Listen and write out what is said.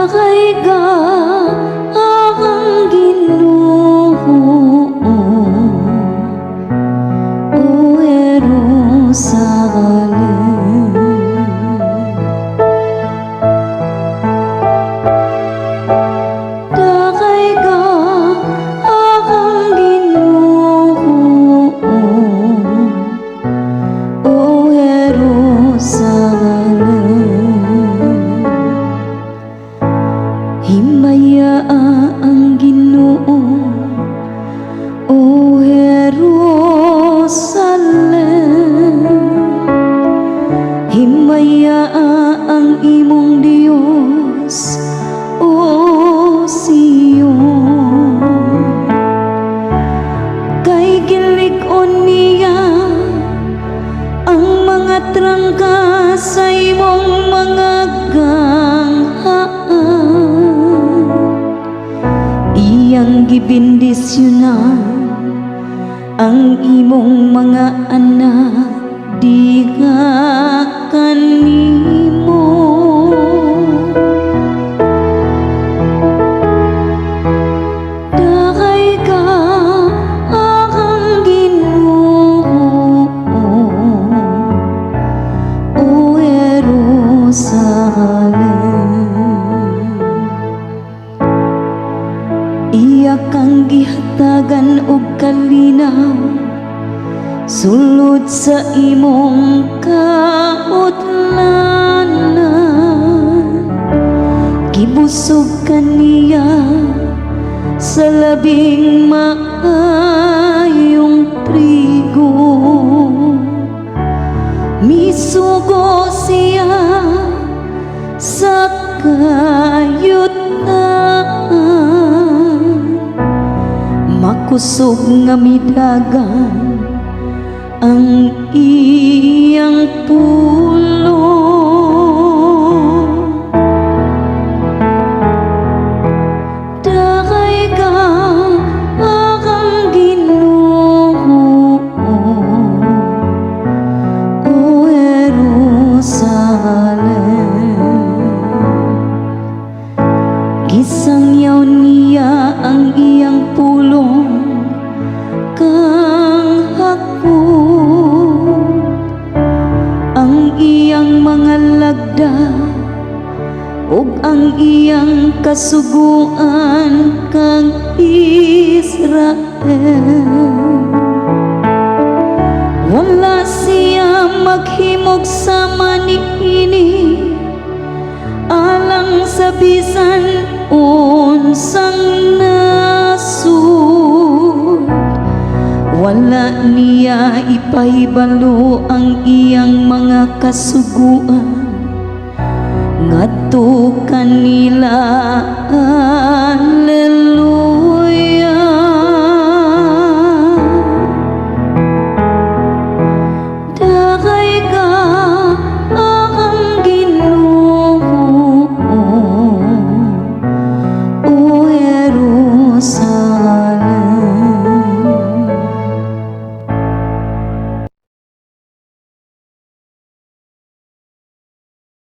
Dakayga ang Ginoo, O Jerusalem. Dakayga ang Ginoo, O Jerusalem. Himaya ang Ginoo, O Jerusalem. Himaya ang imong Dios, O Sion. Kay gilig-on niya ang mga trangka sa imong mga ganghaan. Iyang gibendisyonan ang imong mga anak diha kanimo. Dakayga ang Ginoo, O Jerusalem. Iya kang gihatagan og kalinaw sulod sa imong kautlanan. Gibusog ka niya sa labing maayong trigo. Misugo siya sa kayutaan, makusog nga midagan ang iyang pulong. Dakayga ang Ginoo, O Jerusalem. Gisangyaw niya ang iyang pulong kang Jacob, ang iyang mga lagda ug ang iyang kasuguan kang Israel. Wala siya maghimog sama niini alang sa bisan unsang nasud. Wala niya ipahibalo ang iyang mga kasuguan ngadto kanila. Alleluia.